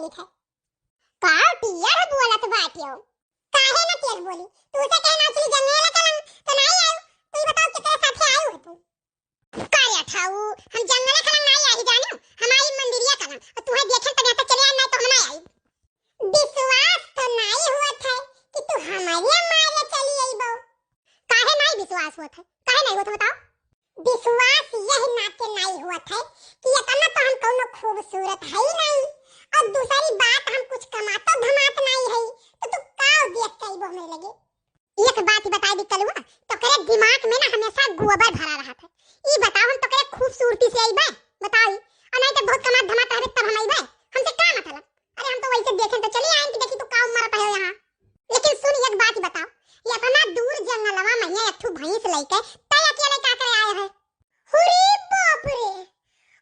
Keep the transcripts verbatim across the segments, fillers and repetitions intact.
ठीक है। का टियर बोलत बाटियो? काहे ना तेज बोली? तू से कहे ना चली जंगल कलंग तो नहीं आयो। तू ही बताओ केकरे साथे आयो है तू? का रे अठाऊ, हम जंगल कलंग नहीं आई जानो, हम आई मंदिरिया कलंग। और तू है देखे तो यहाँ तक चले आए, नहीं तो हम नहीं आई। विश्वास तो नहीं हुआ था कि तू हमारे मारे चली आई बो। काहे नहीं विश्वास हुआ था? काहे नहीं हुआ था बताओ? विश्वास यह नाते नहीं हुआ था कि इतना तो हम कौनो खूबसूरत है ही नहीं, और दूसरी बात हम कुछ कमातो धमात नहीं है, तो तू का देख के आईबो हमरे लगे? एक बात ही बता दी कलुआ, तोकरे दिमाग में ना हमेशा गोबर भरा रहा था। ई बताओ हम तोकरे खूबसूरती से आईबे? बताओ ही। और नहीं तो बहुत कमात धमात रहबे तब हम आईबे। हमसे का मतलब? अरे हम तो वैसे देखें तो चली आए कि देखी तू का उम्र पे है यहाँ। लेकिन सुन एक बात ही बताओ, ये इतना दूर जंगलवा में यहाँ एक ठो भैंस लेके तय अकेले का करे आए है? अरे बाप रे,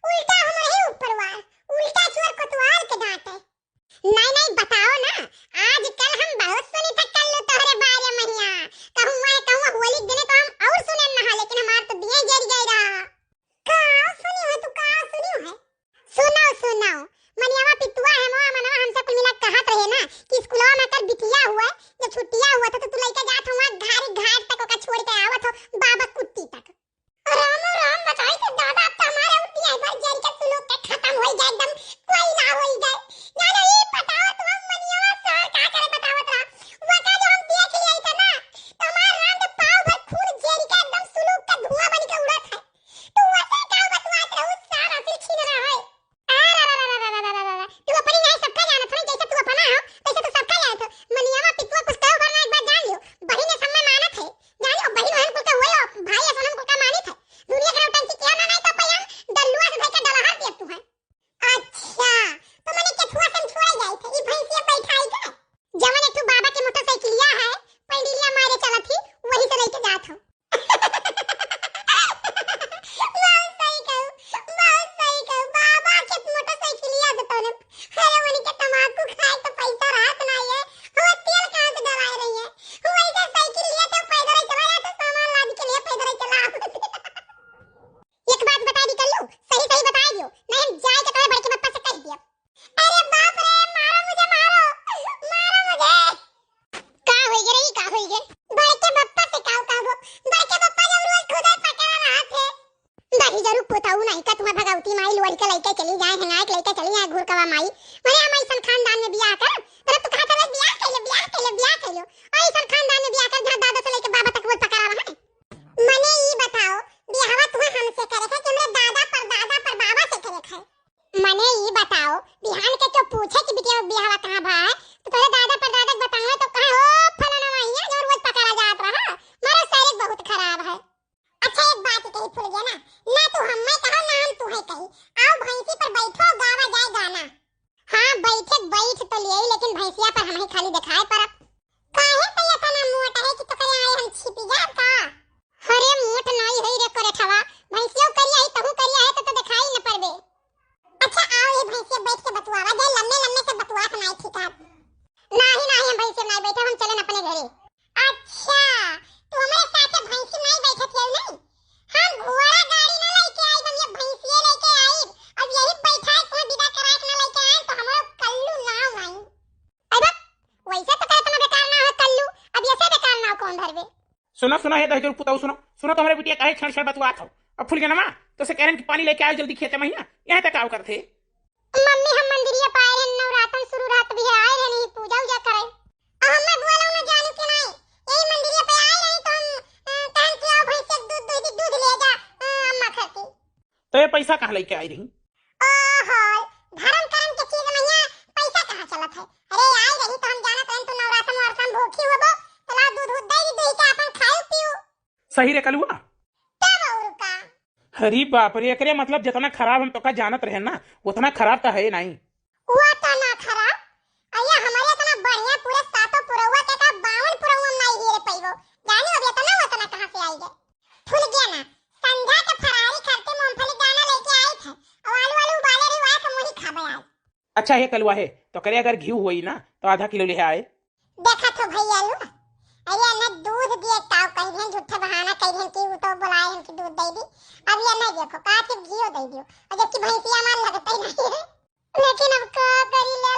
उल्टा हमरे ही ऊपर वार, उल्टा चोर कोतवाल के डांटे। नहीं, नहीं, बताओ ना, आजकल हम बहुत सुनी था कल्लू तोहरे बारे में हिया। कहूँ वह, कहूँ होली के दिने तो हम और सुने न हा, लेकिन हमार तो दिए जर गए रहा। का सुनी हो तू, का सुनी हो? सुनो, सुनो, मनियावा पितुआ है, मोआ मनवा हमसे कुल मिला कहत रहे ना कि स्कूलवा में कर बिटिया हुआ, जब छुट्टिया हुआ था तो तू लइका जात हुआ घारी घाट तक ओका छोड़ के आवत हो, बाबा कुत्ती तक। राम राम बताई के दादा, अब तो हमारे उठी है, एक बार जर के सुलूक के खत्म होई जाए, एकदम कोयला होई जाए। ना, ना, ई बताओ तू, हम मनियावा सार का करे बतावत रहा। वो का जो हम देख लिया था ना, तो हमार रांड पाव भर खून जर के एकदम सुलूक का धुआं बन के उड़त है। तू वसे का बतवात रहू, सार आखिर छीन रहा है। आ, रा, रा, रा। तू अपनी नाई सबका जानत हो, जैसे तू अपना हो, वैसे तू सबका जानत हो। मनियावा पितुआ कुछ कहो भर ना एक बार जान लियो। बहिन ये सब में मानत है। जान लियो, बहिन वहन कुल का हुए हो, भाई ऐसा हम कुल का मानित है। दुनिया के नौटंकी किया ना, नहीं तो पयान डल्लुआ से धर के डलहर दिया तू है। अच्छा, तो मने केथुआ से हम छोड़ जाई थे, ई भैंसिया बैठाई के। जवन एक ठो बाबा के मोटरसाइकिलिया है, पैडिलिया मारे चलत ही, वही से लेके जात हो। बहुत सही कहू, बहुत सही कहू। बाबा के मोटरसाइकिलिया से तोने, अरे उनके तमाकू खाए तो पैसा रहत ना है, वो तेल कहाँ से डलाए रही है? वो ऐसे साइकिल लिया तो पैदल ही चला जाता, सामान लाद के लिए पैदल ही चला। एक बात बता दी कल्लू, सही सही बता दियो, नहीं हम जाए के तोरे बड़के पप्पा से कह दियो। अरे बाप रे, मारो मुझे, मारो, मारो मुझे। का होई गे रे, ई का होई गे? बड़के बप्पा से काऊ कहबो? बड़के बप्पा जब रोज खुदे पकड़ा रहत है। दही जरूर पोताऊ नहीं का तुम्हार भगवती माई लोरी के लइके चली जाए, हेंगाए के लइके चली जाए घुरकवा माई। मने हम ऐसन खानदान में बियाह कर, तब तू कहा था बियाह कर लो, बियाह कर लो, बियाह कर लो। और ऐसन खानदान में बियाह कर जहाँ दादा से लेके बाबा तक बोल पकड़ा रहा है। मने ई बताओ, बियाहवा तुम्हें हमसे करे है कि हमरे दादा पर दादा पर बाबा से करे है? मने ई बताओ, बिहान के क्यों पूछे कि बिटिया बियाहवा कहाँ भा है, तो तोरे दादा पर दादा के बतावे तो कहे, "ओ फलाना वहिया जो रोज पकड़ा जात रहा, मारो शरीर बहुत खराब है।" अच्छा एक बात कही फुलगेना, ना तू हम्मे कहो ना हम तुहे कही। आओ भैंसी पर बैठो, गावा जाए गाना। हाँ बैठे बैठ तो लिये, लेकिन भैंसिया पर हम ही खाली दिखाए परब। काहे तो इतना मोट है कि तोकरे आए हम छिपी जाब का? अरे मोट नाई होई रे कोरेठवा, भैंसियो करिया है, तहू करिया है तो, तो दिखाई न परबे। अच्छा आओ ये भैंसिया बैठ के बतुआवा जाए, लम्बे लम्बे से बतुआ सुनाई ठीक है। नाही नाही हम भैंसिया नाई बैठे, हम चलन अपने घरे। अच्छा तू हमरे साथे भैंसी नाई बैठत हो नहीं? हम घोड़ा गाड़ी ना लेके आई, हम ये भैंसिया लेके आई। अब यही बैठा है, कोई विदा करा के ना लेके आए तो हमारा कल्लू नाव आई। अरे बा, वैसे तो कहत ना बेकार ना हो कल्लू, अब ऐसे बेकार नाव कौन धरबे? सुना सुना हे दहिजरू पुताऊ, सुना सुना, तो हमरे बिटिया काहे छड़ छड़ बतुआत हो। अब फुलगेनवा तो से कहन कि पानी लेके आओ जल्दी खेते में ही ना, यहाँ तक आओ करते। मम्मी हम मंदिरिया पाए रहन, नवरातन शुरू रहत भी है, आए रहन ही पूजा उजा करे। अब हमें बुआ लोग न जानू के नहीं, यही मंदिरिया पे आए रही तो हम अ, कहन कि आओ भैंस से दूध दूध दूध ले जा अ, अम्मा खाती। तो ये पैसा कहाँ लेके आई रही? ओहो, धर्म कर्म के चीज में यहाँ पैसा कहाँ चलत है? अरे आई रही तो हम जानत रहन तू नवरातन वरातन भूखी होबो, तो ला दूध उध दे दी, दे के अपन खाओ पियो। सही रे कलुआ। तब और का? अरे बाप रे, एकरे मतलब जितना खराब हम तोका जानत रहे ना, उतना खराब तो है नहीं। वो तो ना खराब, अरे हमारे इतना बढ़िया पूरे सातों पुरौआ के का बावन पुरौआ में नहीं गिर पैबो। जानी अब इतना उतना कहाँ से आई गए? फुलगेना, संझा के फरारी खाते मूंगफली दाना लेके आई थे, और आलू आलू उबाले रही, वहाँ के मुही खाबे आज। अच्छा हे कलुआ हे, तो करे अगर घी होई ना तो आधा किलो ले आए। देखा तो भैया लो, अरे न दूध दिए ताव कहीं झूठे बहाना कहीं कि वो तो बुलाए हम कि दूध दे दी। अब ये नहीं देखो का फिर घी दे दियो, और जबकि भैंसिया मार लगता ही नहीं है। लेकिन अब का करी ले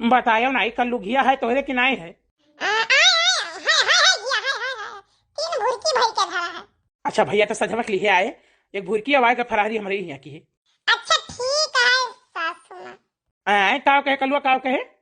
बतायो नाई, कल्लू घिया है तोहरे कि नाई है? आ, आ, आ, है, है, है, घिया, है, है, है। तीन भुरकी भर के धरा है। अच्छा भैया, तो सजवक लिहे आए, एक भुरकी आवाज का फरारी हमरे यहाँ की है। अच्छा ठीक है सासू माँ। आए, काव कहे कलुआ, काव कहे?